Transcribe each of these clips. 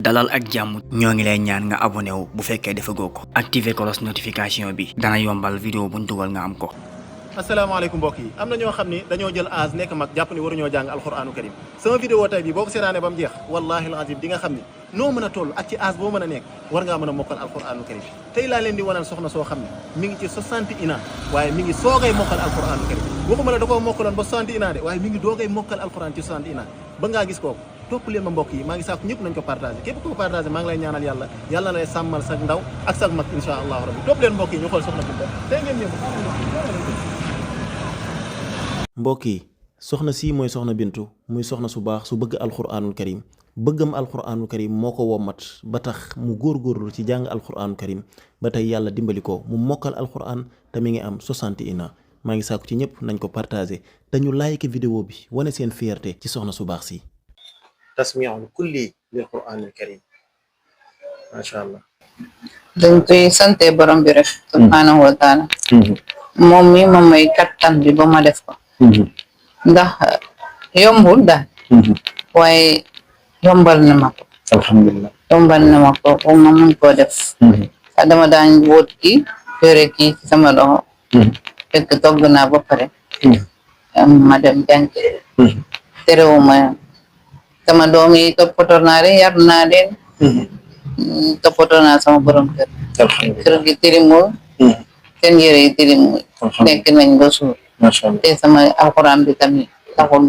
dalal ak jàmm ñoo ngi lay ñaan nga abonné wu bu fekkee defagoo ko activer cloche notification bi dana yombal vidéo buñ dugal nga am ko. asalaamaaleykum mbokk yi am na ñoo xam ni dañoo jël âge nekk mag jàpp ni waruñoo jàng alxuraanu karim sama vidéo tey bi boo ko seetaanee ba mu jeex wallahi alazim di nga xam ni noo mën a toll ak ci âge boo mën a nekk war ngaa mën a mokkal alxuraanu karim tey laa leen di wanal soxna soo xam ne mi ngi ci 60 ans waaye mi ngi soogay mokkal alxuraanu karim waxuma la da koo mokkaloon ba 60 ans de waaye mi ngi doogay mokkal alxuraan ci 60 ans ba ngaa gis kooku topp leen ma mbokk yi maa ngi sàkku ñëpp nañ ko partagé képp ko partagé maa ngi lay ñaanal yàlla yàlla lay sàmmal sa ndaw ak sa mag insha allahu rabbi topp leen mbokk yi ñu xool soxna Binta tey ngeen ñëw mbokk yi soxna sii mooy soxna Bintu muy soxna su baax su bëgg alxuraanul karim bëggam alxuraanul karim moo ko wommat ba tax mu góorgóorlu ci jàng alxuraanul karim ba tey yàlla dimbali ko mu mokkal alxuraan te mi ngi am 60 ans maa ngi sàkku ci ñëpp nañ ko partagé dañu like vidéo bi wane seen fierté ci soxna su baax si tasmiul kulli lil quraanil karim macha allah. dañ koy sante borom bi rek subhaanahu wa taala moom mi moom may kattan bi ba ma def ko ndax yombul daal waaye yombal na ma ko alhamdulilah yombal na ma ko ba ma mun koo def sax dama daan wóot ki yore kii ci sama loxo fekk togg naa ba pare ma dem jàng terewuma sama doom yi toppatoo naa leen yar naa leen toppatoo naa sama borom kër kër gi tirimul seen yére yi tirimul nekk nañ ba suur te sama alxuraan bi tamit taxul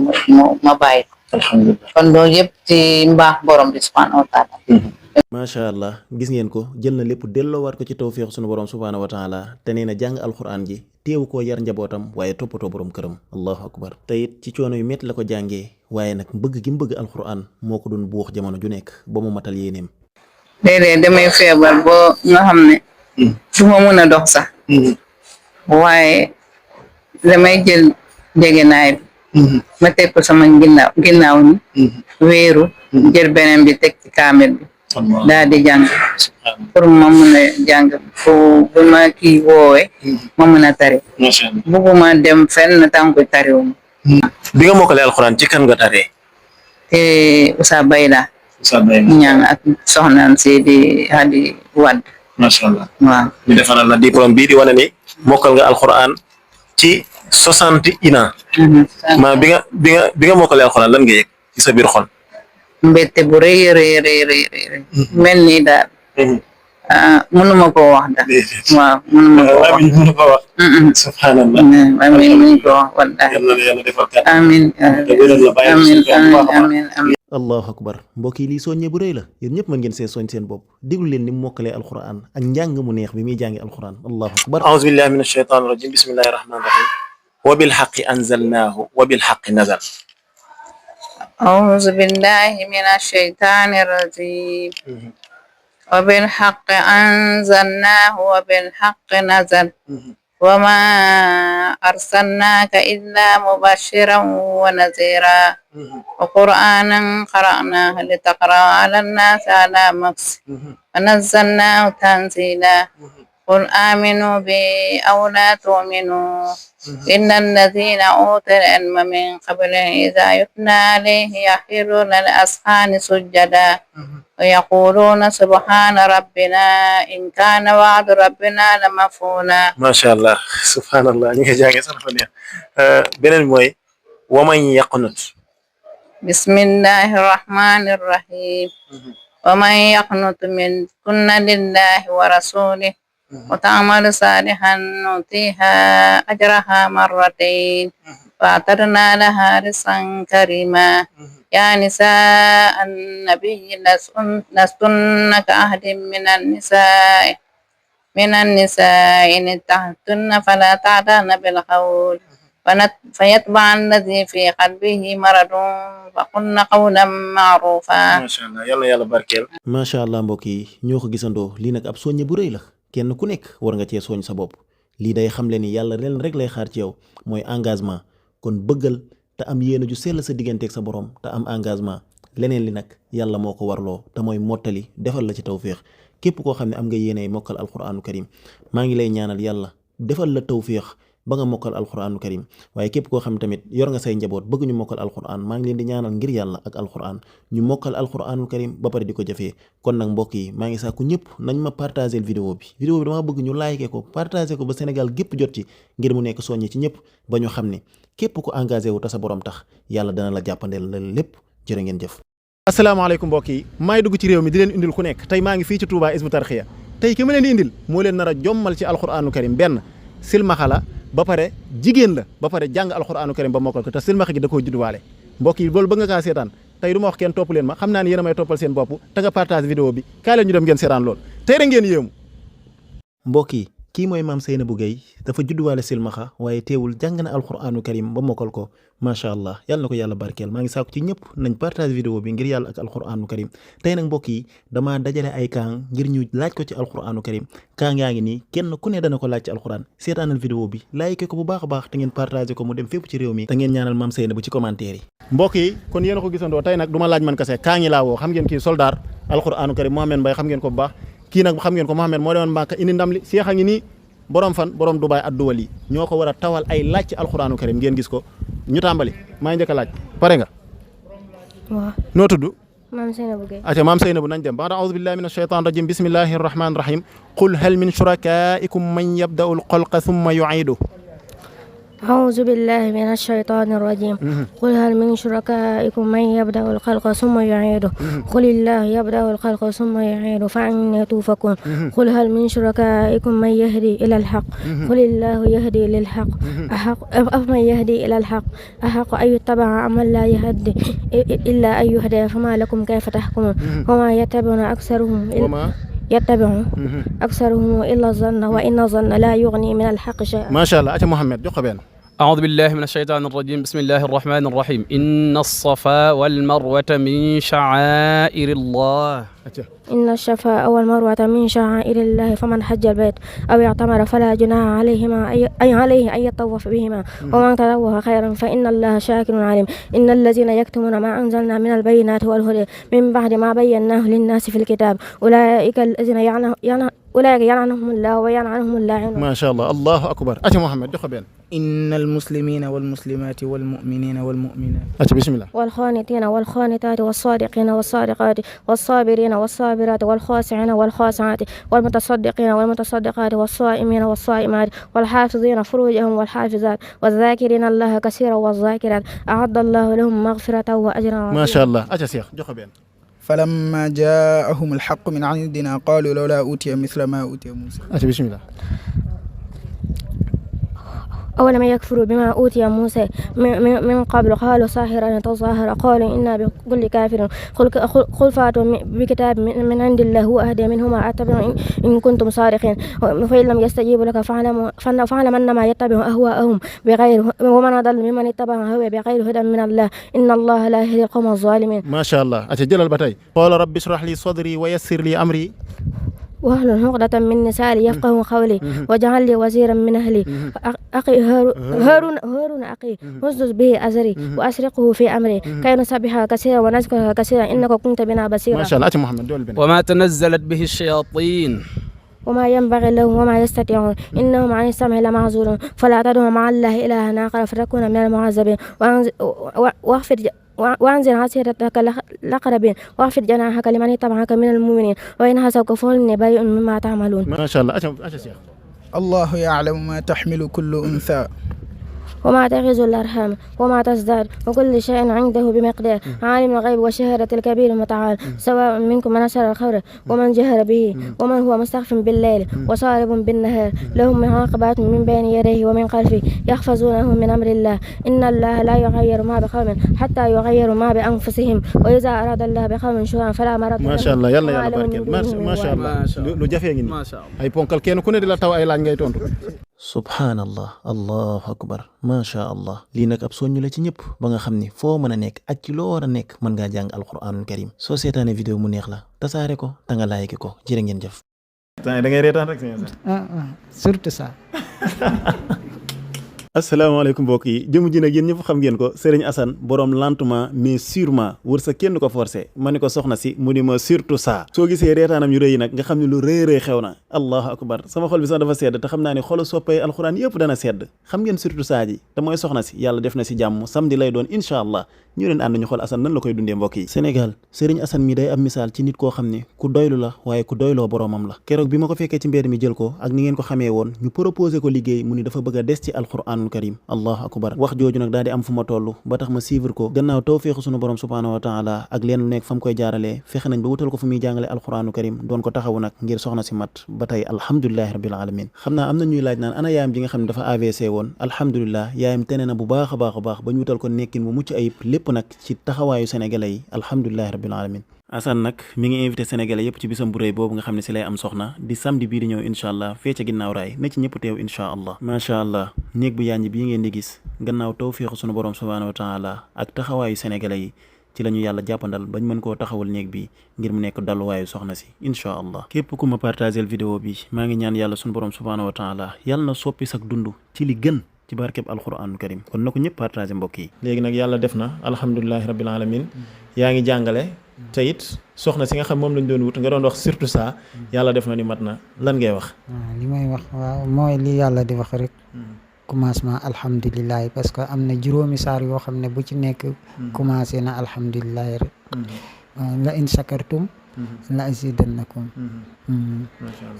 ma bàyyi ko kon loolu yëpp ci mbaax borom bi subhaanahu wa taala macha allah gis ngeen ko jël na lépp delloowaat ko ci tawfiix sunu borom subhaanahu wa taala te nee na jàng alxuraan ji teewu koo yar njabootam waaye toppatoo borom këram allahu akbar te it ci coono yu métti la ko jàngee waaye nag mbëgg gi mu bëgg alxuraan moo ko doon buux jamono ju nekk ba mu matal yéeneem léeg-léeg damay feebar boo nga xam ne du ma mën a dox sax waaye damay jël njegenaay bi ma teg ko sama ginnaaw ni wéeru jël beneen bi teg ci kaamil bi daal di jàng pour ma mën a jàng bu ma kii woowe ma mën a tari bugguma dem fenn tànku tariwuma bi nga mokkale alxuraan ci kan nga taree te Usa Bayla ñaan ak soxnaam si di Hadi Wadd macha allah waaw ñu defaral la diplôme bii di wane ni mokkal nga alxuraan ci 60 ans ma bi nga mokkale alxuraan lan nga yëg ci sa biir xol mbette bu rëy mel nii daal mënuma koo wax daal waaw mënuma koo wax subhanallah amiin mënuñ ko wax wallahi amiin amiin allahu akbar mbokk yi lii soññe bu rëy la yéen ñëpp mën ngeen see soñ seen bopp déglu leen ni mu mokkalee alquran ak njàng mu neex bi muy jàngi alquran allahu akbar a'uuzu billahi min ashaytaani rajim bismillahi rahmaani rahim wa bil haqqi anzalnaahu wa bil haqqi nazal a'uuzu billahi min ashaytaani rajim wa bil haqqi anzalnaahu wa bil haqqi nazal wa ma arsalnaaka illaa mubashiran wa naziran wa qur'aanan qara'naahu litaqra'ahu 'ala nnaasi 'alaa mukth wa nazzalnaahu tanziilaa qul aaminuu bihi aw laa tu'minuu inna allaziina uutul 'ilma min qablihi idhaa yutlaa 'alayhim yakhiruuna lil-azqaani sujjadan wa yaquuluuna subhaana rabbinaa in kaana wa'du rabbinaa lamaf'uulaa. macha allah subhanallah ñu ngi jàngee sax dafa neex beneen mooy wa man yaqnut bismillahi rahmaani rahiim wa man yaqnut minkunna lillahi wa rasuulihi wa ta'malu saalihan nu'tiihaa ajrahaa marratayn wa a'tadnaa lahaa rizqan kariimaa yaa nisaa an-nabiyyi lastunna ka-ahadin mina nisaa'i in ittahaytunna falaa ta'da'na bil-qawli fayatba'a alladhii fii qalbihi maradun faqulna qawlan ma'ruufan. macha allah yal na yàlla barkeel. macha allah mbokk yi ñoo ko gisandoo lii nag ab soññe bu rëy la kenn ku nekk war nga cee soñ sa bopp lii day xamle ni yàlla leen rek lay xaar ci yow mooy engagement kon bëggal te am yéene ju sell sa digganteeg sa borom te am engagement leneen li nag yàlla moo ko warloo te mooy mottali defal la ci tawféex képp koo xam ne am nga yéene mokkal alquraanu karim maa ngi lay ñaanal yàlla defal la tawféex ba nga mokkal alxuraanul karim waaye képp koo xam tamit yor nga say njaboot bëgg ñu mokkal alxuraan maa ngi leen di ñaanal ngir yàlla ak alxuraan ñu mokkal alxuraanul karim ba pare di ko jëfee kon nag mbokk yi maa ngi sàkku ñëpp nañ ma partager vidéo bi dama bëgg ñu like ko partager ko ba Sénégal gépp jot ci ngir mu nekk soññi ci ñëpp ba ñu xam ne képp ku engagé wu te sa borom tax yàlla dana la jàppandeel la lépp jërë ngeen jëf. asalaamaaleykum mbokk yi maay dugg ci réew mi di leen indil ku nekk tey maa ngi fii ci Touba Hizbut Tarqiyyah tey ki ma leen di indil moo leen nar a jommal ci alxuraanu karim benn silmaxa la ba pare jigéen la ba pare jàng alxuraanu karim ba mokkal ko te silmaxa gi da koo judduwaale mbokk yi loolu bëgg nga kaa seetaan tey du ma wax kenn topp leen ma xam naa ne yéen a may toppal seen bopp te nga partage vidéo bi kaay leen ñu dem ngeen seetaan lool tey rek ngeen yéemu. mbokk yi kii mooy maam Seynabou Gueye dafa judduwaale silmaxa waaye teewul jàng na alxuraanu karim ba mokkal ko macha allah yàlla na ko yàlla barkeel maa ngi saako ci ñëpp nañ partage vidéo bi ngir yàlla ak alxuraanu karim tey nag mbokk yi damaa dajale ay kaang ngir ñu laaj ko ci alxuraanu karim kaang yaa ngi nii kenn ku ne dana ko laaj ci alxuraan seetaanal vidéo bi like ko bu baax a baax te ngeen partage ko mu dem fépp ci réew mi te ngeen ñaanal maam Seynabou ci commentaire yi. mbokk yi kon yéen a ko gisandoo tey nag du ma laaj man kase kaang yi laa woo xam ngeen kii soldaar alxuraanu karim Mohamed Mbaye xam ngeen ko bu baax kii nag xam ngeen ko Mohamed moo demoon Màkka indi ndam li seex a ngi nii borom fan borom Dubaay ak duwal yi ñoo ko war a tawal ay laaj ci alxuraanu karim ngeen gis ko ñu tàmbali maa ngi njëkk a laaj pare nga. waaw noo tudd. maam Seynabou Gueye. aca maam Seynabou nañ dem ba'da a'uuzu billahi minash shaytaanir rajiim bismillahir rahmaanir rahiim qul hal min shurakaa'ikum man yabda'ul xalqa thumma yu'iiduhu. أعوذ بالله من الشيطان الرجيم قل هل من شركائكم من يبدأ الخلق ثم يعيده قل الله يبدأ الخلق ثم يعيده فأنى توفكون قل هل من شركائكم من يهدي إلى الحق قل الله يهدي للحق أفمن يهدي إلى الحق أحق أن يتبع أمن لا يهدي إلا أن يهدى فما لكم كيف تحكمون وما يتبعون أكثرهم إلا الظن وإن الظن لا يغني من الحق شيئا. ما شاء الله. أتى محمد jox ko benn. أعوذ بالله من الشيطان الرجيم بسم الله الرحمن الرحيم إن الصفا والمروة من شعائر الله. إن الصفا والمروة من شعائر الله فمن حج البيت أو اعتمر فلا جناح عليه أن يطوف بهما ومن تطوع خيرا فإن الله شاكر عليم. إن الذين يكتمون ما أنزلنا من البينات والهدى من بعد ما بيناه للناس في الكتاب أولئك الذين يلعنهم الله ويلعنهم اللاعنون. ما شاء الله الله أكبر. أتى محمد jox ko benn. إن المسلمين والمسلمات والمؤمنين والمؤمنات. أتى بسم الله. والخانتين والخانتات والصادقين والصادقات والصابرين والصابرات والخاشعين والخاشعات والمتصدقين والمتصدقات والصائمين والصائمات والحافظين فروجهم والحافظات والذاكرين الله كثيرا والذاكرات أعد الله لهم مغفرة وأجرا عظيما. ما شاء الله. أتى شيخ jox ko benn. فلما جاءهم الحق من عندنا قالوا لولا أوتي مثل ما أوتي موسى. أتى بسم الله. أولم يكفروا بما أوتي موسى من قبل قالوا ساحران تظاهر قالوا إنا بكل كافر قل فاتوا بكتاب من عند الله هو أهدى منهما أتبع إن كنتم صادقين فإن لم يستجيبوا لك فاعلم أنما يتبع أهواءهم بغير ومن أضل ممن اتبع هواه بغير هدى من الله إن الله لا يهدي القوم الظالمين. ما شاء الله. أتى جلال بتاي قال رب اشرح لي صدري ويسر لي أمري واحلل عقدة من لساني يفقهوا قولي واجعل لي وزيرا من أهلي أخي هارون أخي اشدد به أزري وأشركه في أمري كي نسبحك كثيرا ونذكرك كثيرا إنك كنت بنا بصيرا. ما شاء الله. أتى محمد دول بنا. وما تنزلت به الشياطين وما ينبغي لهم وما يستطيعون إنهم عن السمع لمعزولون فلا تدع مع الله إلها آخر فتكون من المعذبين وأنزل عشيرتك الأقربين واخفض جناحك لمن اتبعك من المؤمنين وإن حسوك فإني بريء مما تعملون. ما شاء الله. أتى شيخ. الله يعلم ما تحمل كل أنثى وما تغيظ الأرحام وما تزداد وكل شيء عنده بمقدار عالم الغيب وشهادة الكبير المتعال سواء منكم من أسر الخبر ومن جهر به ومن هو مستخف بالليل وصارب بالنهار لهم عاقبات من بين يديه ومن خلفه يحفظونه من أمر الله إن الله لا يغير ما بقوم حتى يغيروا ما بأنفسهم وإذا أراد الله بقوم شيئا فلا مرد له. ما شاء الله. يلا barkeel ما شاء الله. lu jafe ngi nii ay ponkal kenn ku ne di la taw ay laaj ngay tontu. subhaanallah allahu akbar macha allah lii nag ab soññu la ci ñëpp ba nga xam ni foo mën a nekk ak ci loo war a nekk mën ngaa jàng alquranul karim soo seetaane vidéo mu neex la tasaare ko te nga like ko jërë ngeen jëf. da ngay reetaan rek. surtout ça. asalaamaaleykum mbokk yi jëmu ji nag yéen ñëpp xam ngeen ko Serigne Assane borom lentement mais sûrement wërsëg kenn ko forcé ma ni ko soxna si mu ni ma surtout ça soo gisee reetaanam yu rëy yi nag nga xam ne lu rëy xew na allahu akbar sama xol bi sax dafa sedd te xam naa ne xolu soppay alxuraan yëpp dana sedd xam ngeen surtout ça ji te mooy soxna si yàlla def na si jàmm samedi lay doon incha allah ñu leen ànd ñu xool Assane nan la koy dundee mbokk yi Sénégal Serigne Assane mi day am misaal ci nit koo xam ne ku doylu la waaye ku doyloo boroomam la keroog bi ma ko fekkee ci mbedd mi jël ko ak ni ngeen ko xamee woon ñu proposé ko liggéey mu ni dafa bëgg a des ci alquranul karim allahu akbar wax jooju nag daal di am fu ma toll ba tax ma suivre ko gannaaw tawfeexu sunu borom subhaanahu wa taala ak leen lu nekk fa mu koy jaaralee fexe nañ ba wutal ko fu muy jàngale alquranul karim doon ko taxawu nag ngir soxna si mat ba tey alhamdulilahi rabbil alamin xam naa am na ñuy laaj naan ana yaayam ji nga xam ne dafa AVC woon alhamdulilah yaayam tene na bu baax a baax a baax ba ñu wutal ko nekkin bu mucc ayib lépp nag ci taxawaayu sénégalais yi alhamdulilahi rabbil alamin Assane nag mi ngi invité sénégalais yépp ci bisam bu rëy boobu nga xam ne si lay am soxna di samedi bii di ñëw incha allah fee ca ginnaaw raay na ci ñëpp teew incha allah macha allah néeg bu yànj bii ngeen di gis gannaaw tawfiixu sunu borom subhaanahu wa taala ak taxawaayu sénégalais yi ci la ñu yàlla jàppandal bañ mën koo taxawal néeg bi ngir mu nekk dalluwaayu soxna si incha allah képp ku ma partagel vidéo bi maa ngi ñaan yàlla sunu borom subhaanahu wa taala yàlla na soppi sak dund ci li gën ci barkeb alquranul karim kon na ko ñëpp partagé mbokk yi léegi nag yàlla def na alhamdulilahi rabbil alamin yaa ngi jàngale te it soxna si nga xam moom lañ doon wut nga doon wax surtout ça yàlla def na ni mat na lan ngay wax li may wax waaw mooy li yàlla di wax rek commencement alhamdulilah parce que am na juróomi saar yoo xam ne bu ci nekk commencé na alhamdulilah rek la in shakartum la azidannakum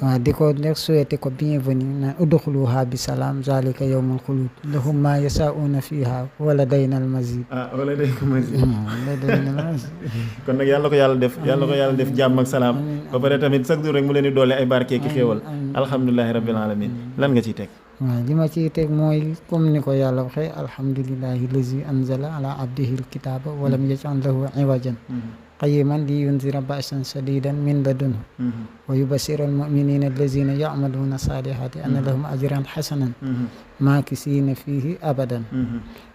waaw di ko rek souhaité ko bienvenue na udxuluha bi salaam zalika yawmul xulud lahum ma yasauna fiha wala daynal mazid wala daynal mazid kon nag yàlla ko yàlla def jàmm ak salaam ba pare tamit chaque jour rek mu leen di doole ay barke ki xéewal alhamdulilahi rabbil alamin lan nga ciy teg waaw li ma ciy teg mooy comme ni ko yàlla waxee alhamdulilahi lazi anzala ala abdihi alkitaba walam yaj'al lahu iwajan qayyiman li yunzira ba'san shadidan min ladunhu wa yubashshira almu'minina allazina ya'maluna salihati anna lahum ajran hasanan maakisiina fiihi abadan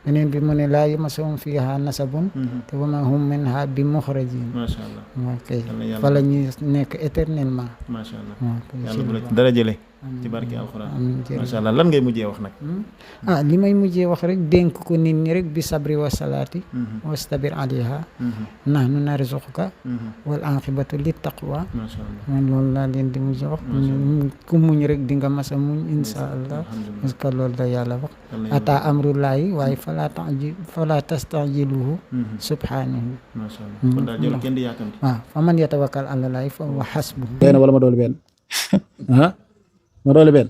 beneen bi mu ne laa yamassuhum fiiha nasabun te wa ma hum minha bi muxrajin macha allah ok fa la ñuy nekk éternellement macha allah yàlla bu la dara jële ci barke alxuraan macha allah lan ngay mujjee wax nag li may mujjee wax rek dénk ko nit ñi rek bi sabri wa salaati wastabir alayha nahnu narzuquka wal aqibatu lit taqwa macha allah man loolu laa leen di mujjee wax ku muñ rek di nga mas a muñ insha allah parce que loolu da yàlla wax ata amrullahi waaye fala tastajiluhu subhanahu macha allah kon daal jël kenn di yàkkamti waaw fa man yatawakkal ala llahi fa huwa hasbuh wala ma doolu benn ma doole benn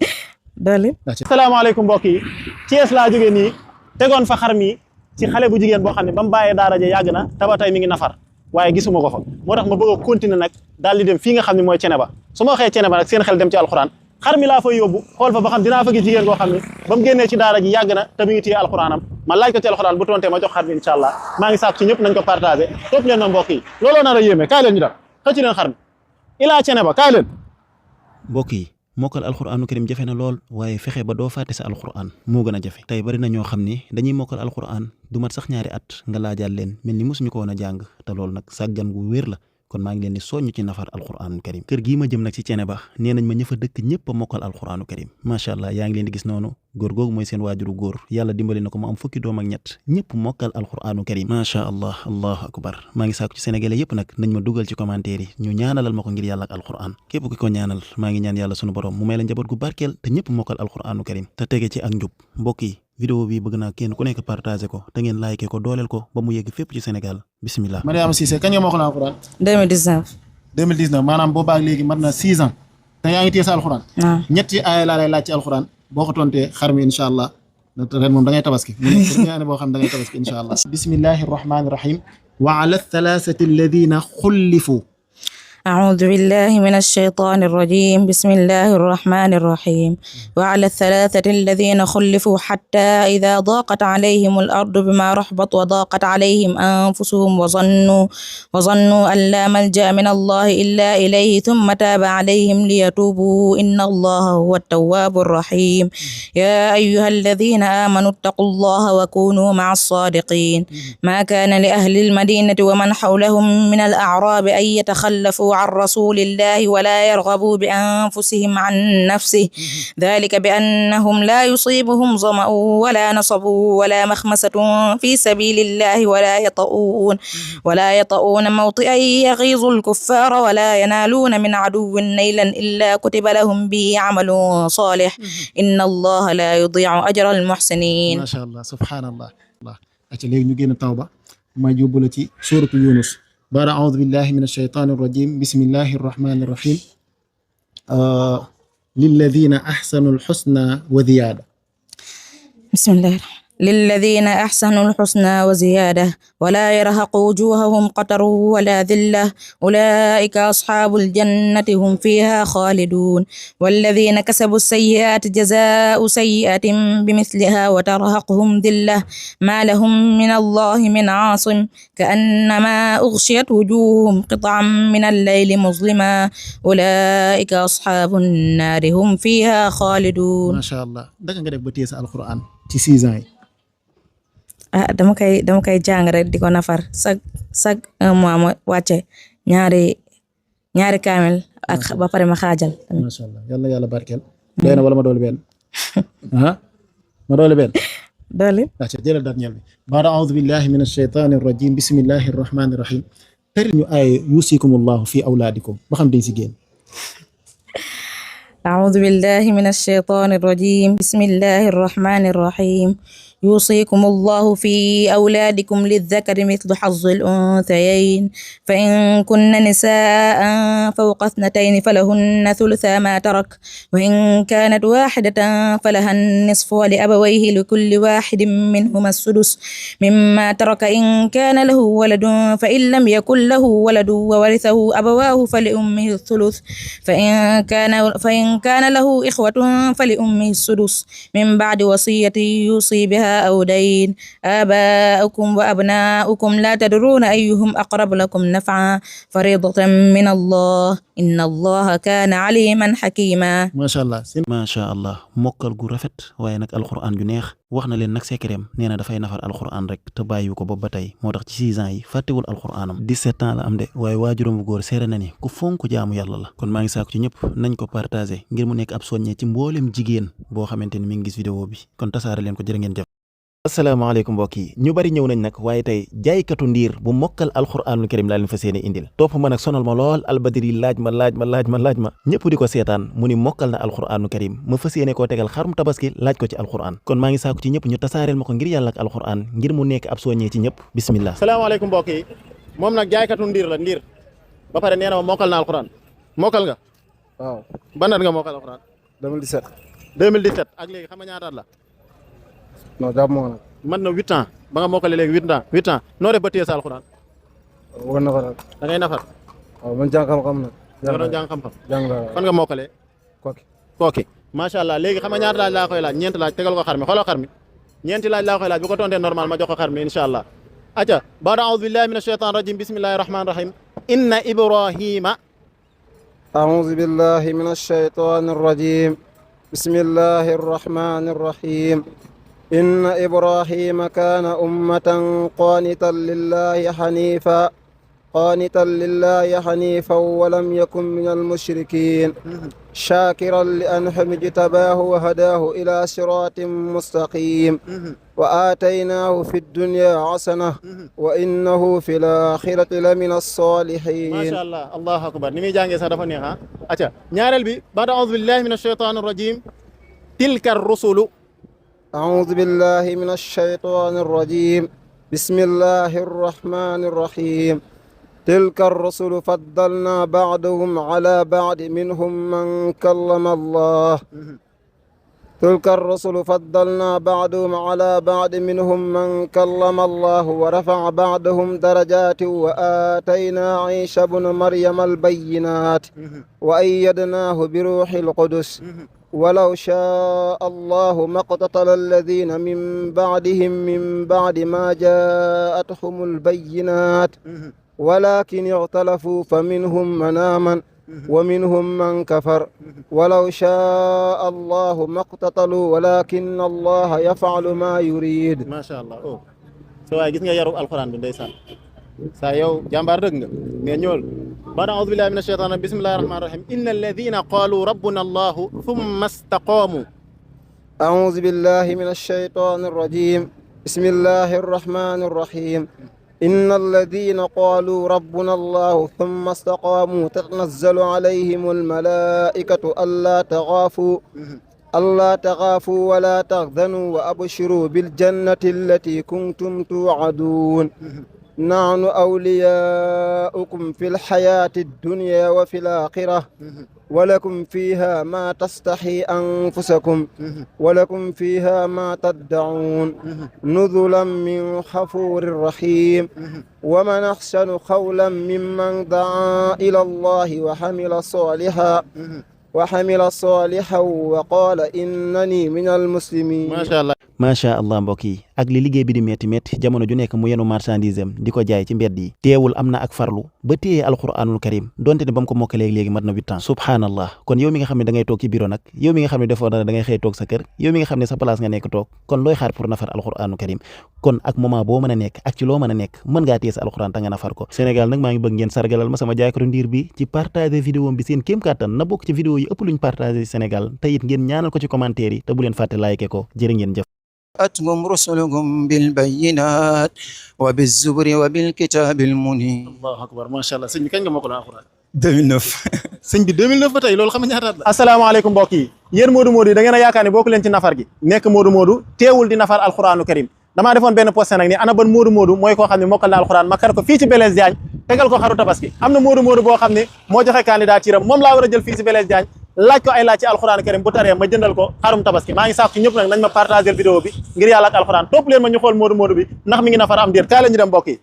doole asalaamaaleykum mbokk yi Thiès laa jógee nii tegoon fa xar mi ci xale bu jigéen boo xam ne ba mu bàyyee daara ja yàgg na taba tey mi ngi nafar waaye gisuma ko fa moo tax ma bëgg a continuer nag daal di dem fii nga xam ne mooy Ceneba su ma waxee Ceneba nag seen xel dem ci alxuraan xar mi laa fay yóbbu xool fa ba xam dinaa fa gis jigéen koo xam ne ba mu génnee ci daara ji yàgg na te mi ngi téye alxuraanam ma laaj ko ci alxuraan bu tontee ma jox xar mi incha allah maa ngi sàkku ci ñëpp nañ ko partagé topp leen na mbokk yi looloo nar a yéeme kaay leen ñu dal xëcc leen xar mi ilaa Ceneba kaay leen mbokk yi mokkal alxuraanu karim jafe na lool waaye fexe ba doo fàtte sa alxuraan moo gën a jafe tey bari na ñoo xam ni dañuy mokkal alxuraan du mat sax ñaari at nga laajaal leen mel ni mosuñu ko woon a jàng te loolu nag sàggan gu wér la kon maa ngi leen di soññ ci nafar alxuraanu karim kër gii ma jëm nag ci Ceneba nee nañ ma ña fa dëkk ñëpp a mokkal alxuraanu karim macha allah yaa ngi leen di gis noonu góor googu mooy seen waajuru góor yàlla dimbali na ko mu am fukki doom ak ñett ñëpp mokkal alxuraanu karim macha allah allahu akbar maa ngi saako ci sénégalais yëpp nag nañ ma dugal ci commentaire yi ñu ñaanalal ma ko ngir yàlla ak alxuraan képp ki ko ñaanal maa ngi ñaan yàlla sunu borom mu may la njaboot gu barkeel te ñëpp mokkal alxuraanu karim te tege ci ak njub mbokk yi vidéo bi bëgg naa kenn ku nekk partagé ko te ngeen like ko dooleel ko ba mu yegg fépp ci Sénégal bismillah Mariama Cissé kañ nga mokkal alxuraan 2019 maanaam boobaak léegi mat na 6 ans te yaa ngi téye sa alxuraan ñetti aaya laa lay laaj ci alxuraan boo ko tontee xar mi incha allah ren moom da ngay tabaski ñaane boo xam da ngay tabaski incha allah bismillahi rahmani rahim wa ala thalathati alladina xullifu أعوذ بالله من الشيطان الرجيم بسم الله الرحمن الرحيم وعلى الثلاثة الذين خلفوا حتى إذا ضاقت عليهم الأرض بما رحبت وضاقت عليهم أنفسهم وظنوا أن لا ملجأ من الله إلا إليه ثم تاب عليهم ليتوبوا إن الله هو التواب الرحيم يا أيها الذين آمنوا اتقوا الله وكونوا مع الصادقين ما كان لأهل المدينة ومن حولهم من الأعراب أن يتخلفوا عن رسول الله ولا يرغبوا بأنفسهم عن نفسه ذلك بأنهم لا يصيبهم ظمأ ولا نصب ولا مخمسة في سبيل الله ولا يطؤون موطئا يغيظ الكفار ولا ينالون من عدو نيلا إلا كتب لهم به عمل صالح إن الله لا يضيع أجر المحسنين. ما شاء الله سبحان الله. acca léegi ñu génn tawba ma yóbbu la ci suratu yunus baada aoudu billahi min alshaytani arrajim bismillahi arrahmani arrahim lilladina ahsanu alxusna wa ziyaada. bismillah. للذين أحسنوا الحسنى وزيادة ولا يرهق وجوههم قتر ولا ذلة أولئك أصحاب الجنة هم فيها خالدون والذين كسبوا السيئات جزاء سيئة بمثلها وترهقهم ذلة ما لهم من الله من عاصم كأنما أغشيت وجوههم قطعا من الليل مظلما أولئك أصحاب النار هم فيها خالدون. ما شاء الله. danga nga def ba téye sa alquran ci 6 ans yi. dama koy jàng rek di ko nafar chaque un mois ma wàcce ñaari kaamel ak ba pare ma xaajal. macha allah yàlla yàlla barkeel. doy na wala ma doole benn ma doole benn. doole. acca jëlal daat ñel bi baada aoudu billahi min alshaytani arrajim bismillahi arrahmani arrahim tari ñu ay yusikumullahu fi awlaadikum ba xam dañ si génn. أعوذ بالله من الشيطان الرجيم بسم الله الرحمن الرحيم يوصيكم الله في أولادكم للذكر مثل حظ الأنثيين فإن كن نساء فوق 2 فلهن ثلثا ما ترك وإن كانت واحدة فلها النصف ولأبويه لكل واحد منهما السدس مما ترك إن كان له ولد فإن لم يكن له ولد وورثه أبواه فلأمه الثلث فإن كان له إخوة فلأمه السدس من بعد وصية يوصي بها أو دين آباؤكم وأبناؤكم لا تدرون أيهم أقرب لكم نفعا فريضة من الله إن الله كان عليما حكيما. macha allah. macha allah mokkal gu rafet waaye nag alxuraan ju neex wax na leen nag secretam nee na dafay nafar alxuraan rek te bàyyi ko ba tey moo tax ci 6 ans yi fàttewul alxuraanam 17 ans la am de waaye waajuram bu góor seere na ni ku fonk jaamu yàlla la kon maa ngi saako ci ñëpp nañ ko partagé ngir mu nekk ab soññee ci mboolem jigéen boo xamante ni mi ngi gis vidéo bi kon tasaare leen ko jërë ngeen jëf. asalaamaaleykum mbokk yi ñu bari ñëw nañ nag waaye tey jaaykatu ndiir bu mokkal alxuraanul karim laa leen fa seeni indil topp ma nag sonal ma lool albadiri laaj ma ñëpp di ko seetaan mu ni mokkal na alxuraanul karim ma fa seene koo tegal xarum tabaski laaj ko ci alxuraan kon maa ngi saako ci ñëpp ñu tasaareel ma ko ngir yàlla ak alxuraan ngir mu nekk ab soññee ci ñëpp bismillah. salaamaaleykum mbokk yi moom nag jaaykatu ndiir la ndiir ba pare nee na ma mokkal na alxuraan mokkal nga. waaw ban at nga mokkal alxuraan. 2017 ak léegi xam nga ñaata at la. non jàpp moo nag. man na 8 ans ba nga mokkale léegi 8 ans noo def ba téye sa alxuraan. war na ko nag. da ngay nafar. waaw man jàng xam-xam nag. nga doon jàng xam-xam. jàng fan nga mokkalee. kooki macha allah léegi xam nga ñaata laaj laa koy laaj ñeenti laaj tegal ko xar mi xoolal xar mi ñeenti laaj laa koy laaj bu ko tontee normal ma jox ko xar mi incha allah. aca baada aoudu billahi min ashaytan rajim bismillahi rahmani rahim inna ibrahima أعوذ بالله من الشيطان الرجيم بسم الله الرحمن الرحيم إن إبراهيم كان أمة قانتا لله حنيفا ولم يكن من المشركين شاكرا لأنعمه اجتباه وهداه إلى صراط مستقيم وآتيناه في الدنيا حسنة وإنه في الآخرة لمن الصالحين. ما شاء الله الله أكبر نمي جانجي سارفا نيها أچا ñaareel bi بعد أعوذ بالله من الشيطان الرجيم تلك الرسل أعوذ بالله من الشيطان الرجيم بسم الله الرحمن الرحيم تلك الرسل فضلنا بعضهم على بعض منهم من كلم الله تلك الرسل فضلنا بعضهم على بعض منهم من كلم الله ورفع بعضهم درجات وآتينا عيسى ابن مريم البينات وأيدناه بروح القدس ولو شاء الله ما اقتتل الذين من بعدهم من بعد ما جاءتهم البينات ولكن اختلفوا فمنهم من آمن ومنهم من كفر ولو شاء الله ما اقتتلوا ولكن الله يفعل ما يريد. ما شاء الله so waay gis nga yaru alxuraan bi ndeysaan saa yow jàmbaar dëgg nga mais ñool بعد أعوذ بالله من الشيطان الرجيم بسم الله الرحمن الرحيم إن الذين قالوا ربنا الله ثم استقاموا أعوذ بالله من الشيطان الرجيم بسم الله الرحمن الرحيم إن الذين قالوا ربنا الله ثم استقاموا تتنزل عليهم الملائكة ألا تخافوا ولا تحزنوا وأبشروا بالجنة التي كنتم توعدون نحن أولياؤكم في الحياة الدنيا وفي الآخرة ولكم فيها ما تستحي أنفسكم ولكم فيها ما تدعون نزلا من غفور رحيم ومن أحسن قولا ممن دعا إلى الله وحمل صالحا وقال إنني من المسلمين ما شاء الله macha allah mbokk yi ak li liggéey bi di metti metti jamono ju nekk mu yenu marchandise am di ko jaay ci mbedd yi teewul am na ak farlu ba téye alquranul karim donte ne ba mu ko mokkalee léegi mat na 8 ans subhanallah kon yow mi nga xam ne da ngay toog ci bureau nag yow mi nga xam ne defoo dara da ngay xëy toog sa kër yow mi nga xam ne sa place nga nekk toog kon looy xaar pour nafar alquranul karim kon ak moment boo mën a nekk ak ci loo mën a nekk mën ngaa téye sa alquran ta nga nafar ko Sénégal nag maa ngi bëgg ngeen sargalal ma sama jaaykatu ndiir bi ci partager vidéo bi seen kéem kàttan na bokk ci vidéo yi ëpp luñ partager Sénégal te it ngeen ñaanal ko ci commentaire yi te bu leen fàtte like ko jërë ngeen jëf جاءتهم رسلهم بالبينات وبالزبر وبالكتاب المنير. الله أكبر ما شاء الله sëñ bi kañ nga mokkal alxuraan 2009. sëñ bi 2009 ba tey loolu xam nga ñaata at la. asalaamaaleykum mbokk yi yéen Modou Modou yi da ngeen a yaakaar ne bokk leen ci nafar gi nekk Modou Modou teewul di nafar alxuraanu karim damaa defoon benn post nag ni ana ban Modou Modou mooy koo xam ne mokkal na alxuraan ma kar ko fii ci Blaise Diagne tegal ko xaru tabaski am na Modou Modou boo xam ne moo joxe candidature am moom laa war a jël fii ci Blaise Diagne laaj ko ay laaj ci alxuraan karim bu taree ma jëndal ko xarum tabaski maa ngi sàkku ci ñëpp nag nañ ma partager vidéo bi ngir yàlla ak alxuraan topp leen ma ñu xool Modou Modou bi ndax mi ngi nafar am déet kaay la ñu dem mbokk yi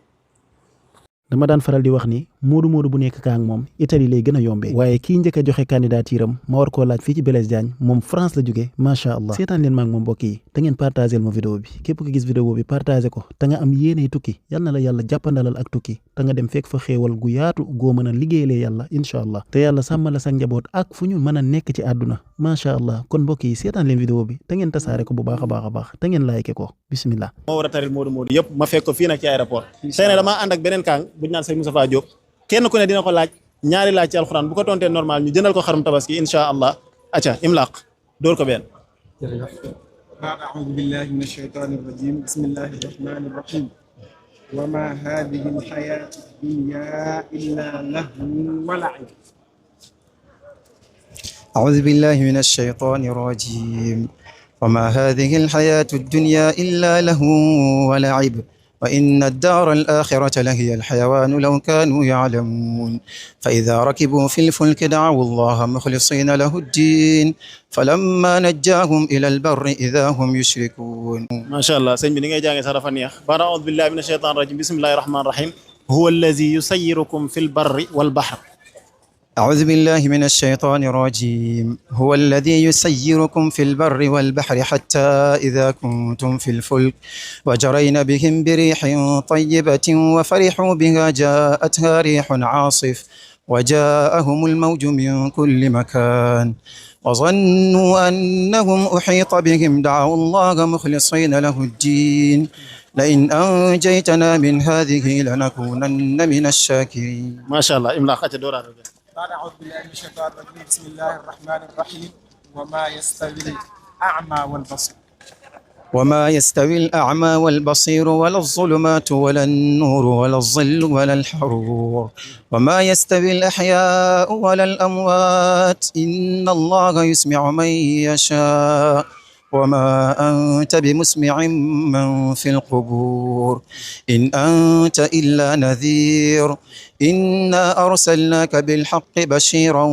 dama daan faral di wax ni Modou Modou bu nekk kaa ak moom Italie lay gën a yombee waaye kii njëkk a joxe candidature am ma war koo laaj fii ci Blaise Diagne moom France la jógee macha allah seetaan leen maag moom mbokk yi te ngeen partagel ma vidéo bi képp ko gis vidéo bi partagé ko te nga am yéeney tukki yal na la yàlla jàppandalal ak tukki te nga dem fekk fa xéewal gu yaatu goo mën a liggéeyalee yàlla incha allah te yàlla sàmmala sa njaboot ak fu ñu mën a nekk ci àdduna macha allah kon mbokk yi seetaan leen vidéo bi te ngeen tasaare ko bu baax a baax a baax te ngeen like ko bismillah moo war a taril Modou Modou yëpp ma fekk ko fii nag ci aéroport tey nag damaa ànd ak beneen kaang bu ñu naan Sëñ Moustapha Diop kenn ku ne dina ko laaj ñaari laaj ci alxuraan bu ko tontee normal ñu jëndal ko xarum tabaski insha allah aca imlaq dóor ko benn أعوذ بالله من الشيطان الرجيم بسم الله الرحمن الرحيم وما هذه الحياة الدنيا إلا لهو ولعب أعوذ بالله من الشيطان الرجيم وما هذه الحياة الدنيا إلا لهو ولعب وإن الدار الآخرة لهي الحيوان لو كانوا يعلمون فإذا ركبوا في الفلك دعوا الله مخلصين له الدين فلما نجاهم إلى البر إذا هم يشركون ما شاء الله سيدي نيغي جانغي صرف نيخ أعوذ بالله من الشيطان الرجيم بسم الله الرحمن الرحيم هو الذي يسيركم في البر والبحر أعوذ بالله من الشيطان الرجيم هو الذي يسيركم في البر والبحر حتى إذا كنتم في الفلك وجرين بهم بريح طيبة وفرحوا بها جاءتها ريح عاصف وجاءهم الموج من كل مكان وظنوا أنهم أحيط بهم دعوا الله مخلصين له الدين لئن أنجيتنا من هذه لنكونن من الشاكرين ما شاء الله إملاق أتدور أعوذ بالله من الشيطان الرجيم بسم الله الرحمن الرحيم وما يستوي الأعمى والبصير وما يستوي الأعمى والبصير ولا الظلمات ولا النور ولا الظل ولا الحرور وما يستوي الأحياء ولا الأموات إن الله يسمع من يشاء وما أنت بمسمع من في القبور إن أنت إلا نذير إنا أرسلناك بالحق بشيرا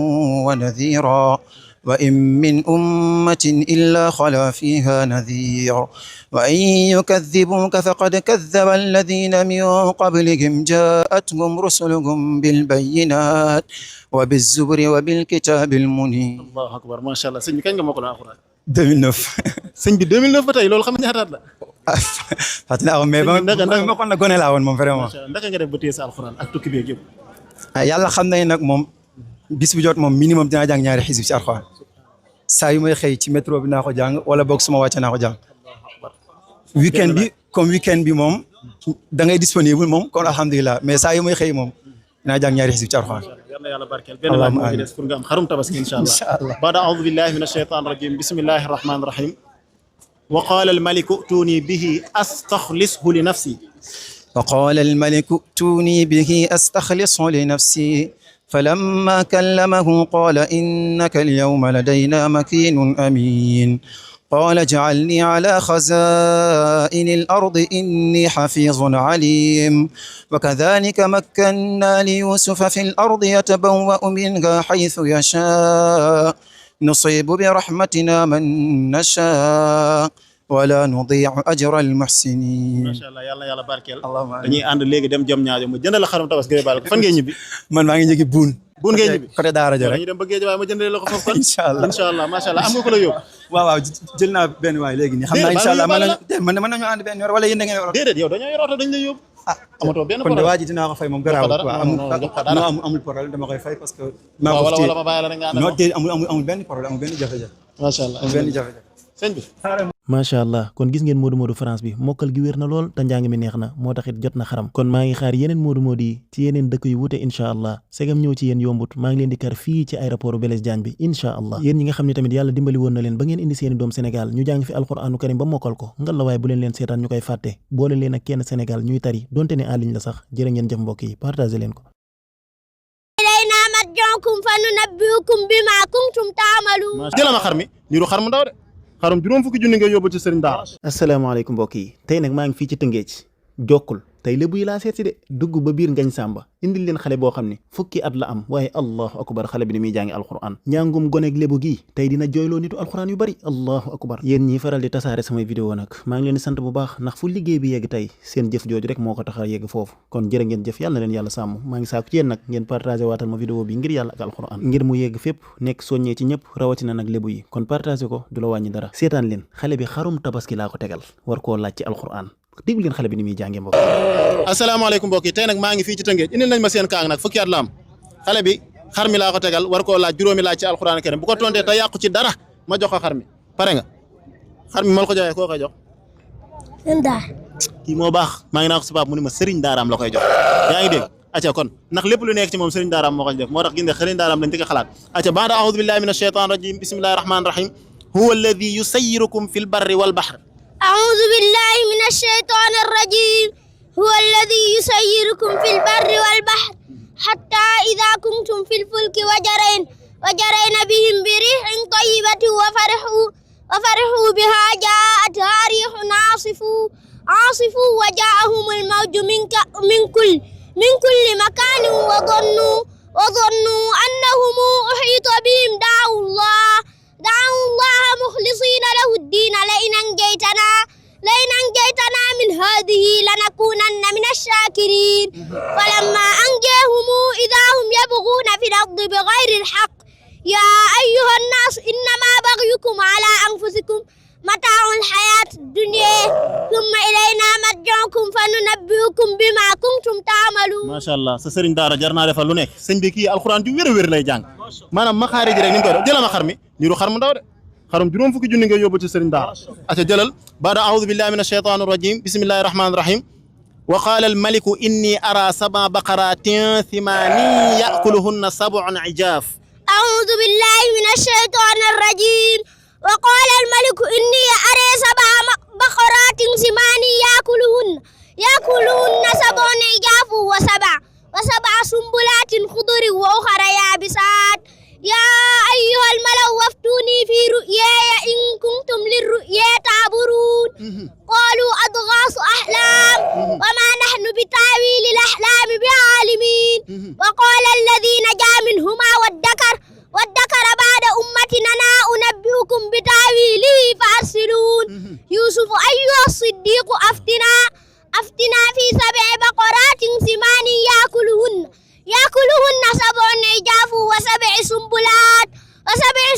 ونذيرا وإن من أمة إلا خلا فيها نذير وإن يكذبوك فقد كذب الذين من قبلهم جاءتهم رسلهم بالبينات وبالزبر وبالكتاب المنير الله أكبر ما شاء الله سيدي كان موكل القرآن 2009 sëñ bi 2009 ba tey loolu xam nga ñaata at la fàttali naa ko mais ba kon na gone laa woon moom vraiment ndaka nga def ba téye sa alxuraan ak tukki beeg yëpp yàlla xam nañ nag moom bis bu jot moom minimum dinaa jàng ñaari xisib ci alxuraan saa yu may xëy ci métro bi naa ko jàng wala boog suma wàcce naa ko jàng weekend bi moom da ngay disponible moom kon alhamdulilah mais saa yu may xëy moom dinaa jàng ñaari xisib ci alxuraan yal na yàlla barkeel benn laaj moo ci des pour nga am xarum tabaski insha allah baada a'uudu billahi min ashaytan rajim bismillahi rahmani rahim wa qala al maliku tuuni bihi astaxlishu li nafsi وقال الملك ائتوني به أستخلصه لنفسي فلما كلمه قال إنك اليوم لدينا مكين أمين قال اجعلني على خزائن الأرض إني حفيظ عليم وكذلك مكنا ليوسف في الأرض يتبوأ منها حيث يشاء نصيب برحمتنا من نشاء ولا نضيع أجر المحسنين. ما شاء الله yàlla yàlla barkeel. dañuy ànd léegi dem jëm ñaajo mu jëndal la xarum tabaski ngay baal ko fan ngay ñibbi. man maa ngi jóge buun. buun ngay ñibbi côté Daara ja rek. dañuy dem ba géej waaye ma jëndal la ko foofu kon. incha allah macha allah am nga ko la yóbbu. waaw jël naa benn waay léegi nii xam naa incha allah mën nañu ànd benn yoon wala yéen da ngeen yor. déedéet yow dañoo yor oto dañ lay yóbbu. amatoo benn kon de waa ji dinaa ko fay moom garaaw amul problème dama koy fay parce que maa ko wala ma bàyyi la rek nga ànd amul benn problème amul benn jafe-jafe. macha allah amul benn jafe-jafe. sëñ bi macha allah kon gis ngeen Modou Modou France bi mokkal gi wér na lool te njàng mi neex na moo taxit jot na xaram kon maa ngi xaar yeneen Modou Modou yi ci yeneen dëkk yu wute incha allah segam ñëw ci yéen yombut maa ngi leen di kar fii ci aéroport Blaise Diagne bi incha allah yéen ñi nga xam ne tamit yàlla dimbali woon na leen ba ngeen indi seeni doom Sénégal ñu jàng fi alquranu karim ba mokkal ko ngal la waaye bu leen seetaan ñu koy fàtte boole leen ak kenn Sénégal ñuy tari donte ne en ligne la sax jërë ngeen jëf mbokk yi partagé leen ko ilayna marji'ukum fa nunabbi'ukum bima kuntum ta'malun jëlama xar mi niru xar mu ndaw de xarum juróom fukki junni nga yóbbu ci sëriñ daara. asalaamaaleykum mbokk yi tey nag maa ngi fii ci Tëngéej jokkul tey lébu yi laa seet si de dugg ba biir ngañ sàmba indil leen xale boo xam ne fukki at la am waaye allahu akbar xale bi ni muy jàngi alquran njàngum goneeg lébu gi tey dina jooyloo nitu alquran yu bari allahu akbar yéen ñi faral di tasaare samay vidéo nag maa ngi leen di sant bu baax ndax fu liggéey bi yegg tey seen jëf jooju rek moo ko tax a yegg foofu kon jërë ngeen jëf yàlla na leen yàlla sàmm maa ngi saaku ci yéen nag ngeen partagé waatal ma vidéo bi ngir yàlla ak alquran ngir mu yegg fépp nekk soññee ci ñëpp rawatina nag lébu yi kon partagé ko du la wàññi dara seetaan leen xale bi xarum tabaski laa ko tegal war koo laaj ci alquran déglu leen xale bi ni muy jàngee mbokk asalaamaaleykum mbokk yi tey nag maa ngi fii ci Tëngéej indil nañ ma seen kaang nag fukki at la am xale bi xar mi laa ko tegal war koo laaj juróomi laaj ci alxuraan karim bu ko tontee te yàqu ci dara ma jox ko xar mi pare nga xar mi ma la ko joxee koo koy jox kii moo baax maa ngi naa ko si baab mu ne ma sëriñ daaraam la koy jox yaa ngi dégg acca kon ndax lépp lu nekk ci moom sëriñ daaraam moo koy def moo tax ginde sëriñ daaraam lañ di ko xalaat acca baada a'uudu billahi min ashaytan rajim bismillahi rahmani rahim huwa alladi yusayyirukum fil barri wal bahr أعوذ بالله من الشيطان الرجيم هو الذي يسيركم في البر والبحر حتى إذا كنتم في الفلك وجرين بهم بريح طيبة وفرحوا بها جاءتها ريح عاصف وجاءهم الموج من كل مكان وظنوا أنهم أحيط بهم دعوا الله مخلصين له الدين لئن أنجيتنا من هذه لنكونن من الشاكرين فلما أنجاهم إذا هم يبغون في الأرض بغير الحق يا أيها الناس إنما بغيكم على أنفسكم متاع الحياة الدنيا ثم إلينا مرجعكم فننبئكم بما كنتم تعملون ما شاء الله sa sëriñ daara jar naa defal lu nekk sëñ bi kii alxuraan ju wér lay jàng maanaam ma xaari ji rek ni mu koy def jëlal ma xar mi niru xar mu ndaw de xarum juróom fukki junni nga yóbbu ci sëriñ daara aca jëlal baada a'uudu billahi min ashaytaani rajim bismillahi rahmaani rahim wa qaala al maliku inni ara sab'a baqaratin thimaanin ya'kuluhunna sab'un ijaaf a'uudu billahi min ashaytaani rajim وقال الملك إني أرى سبع بقرات سمان يأكلهن سبع عجاف وسبع سنبلات خضر وأخرى يابسات يا أيها الملأ وافتوني في رؤياي إن كنتم للرؤيا تعبرون قالوا أضغاث أحلام وما نحن بتأويل الأحلام بعالمين وقال الذي نجا منهما وادكر بعد أمتنا أنبئكم بتأويله فأرسلون يوسف أيها الصديق أفتنا في سبع بقرات سمان يأكلهن سبع عجاف وسبع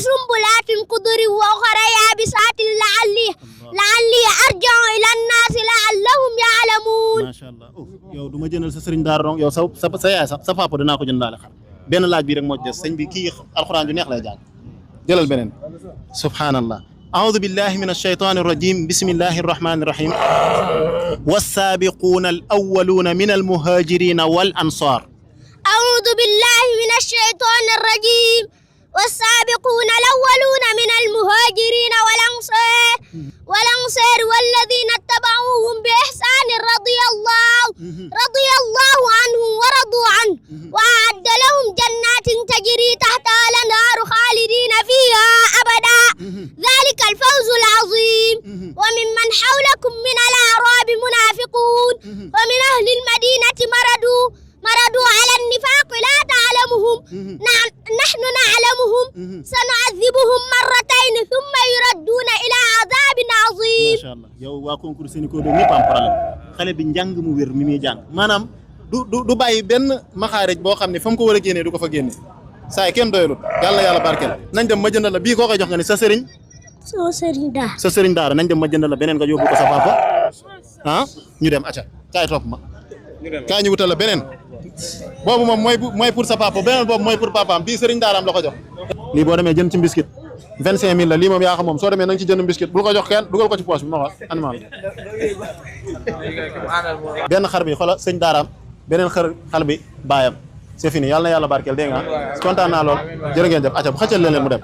سنبلات خضر وأخرى يابسات لعلي أرجع إلى الناس لعلهم يعلمون ما شاء الله yow du ma jëndal sa sëriñ daara yow sa yaay sax sa papa dinaa ko jëndalaale xar benn laaj bi rek moo ci des sëñ bi kii alxuraan ju neex lay jàng jëlal beneen subhaanallah أعوذ بالله من الشيطان الرجيم بسم الله الرحمن الرحيم والسابقون الأولون من المهاجرين والأنصار أعوذ بالله من الشيطان الرجيم والسابقون الأولون من المهاجرين والأنصار والذين اتبعوهم بإحسان رضي الله عنهم ورضوا عنه وأعد لهم جنات تجري تحتها الأنهار خالدين فيها أبدا ذلك الفوز العظيم وممن حولكم من الأعراب منافقون ومن أهل المدينة مردوا على النفاق لا تعلمهم نحن نعلمهم سنعذبهم مرتين ثم يردون إلى عذاب عظيم. Masha Allah yow waa concours Sénico do ñëpp am problème xale bi njàng mu wér mi muy jàng maanaam du bàyyi benn maxaarij boo xam ne fa mu ko war a génnee du ko fa génne saa yi kenn doyalut yàlla yàlla barkeel nañ dem ma jëndal la bii koo koy jox nga ne sa sëriñ sa sëriñ daara nañ dem ma jëndal la beneen nga yóbbu ko sa papa ah ñu dem acca kaay topp ma kaay ñu wutal la beneen boobu moom mooy pour sa papa beneen boobu mooy pour papaam bii sëriñ daaraam la ko jox lii boo demee jënd ci biscuit 25000 la lii moom yaa xam moom soo demee na nga ci jënd biscuit bul ko jox kenn dugal ko ci poche bi ma xool animal benn xar bi xoolal sëñ daaraam beneen xar bi baayam c'est fini yàlla na yàlla barkeel dégg nga kontaan naa lool jërë ngeen jëf acca bu xëccal leen mu dem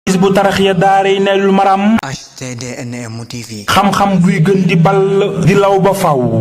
Hizbut Tarqiyyah daaray Naylul Maram HTDNM TV xam-xam buy gën di ball di law ba faw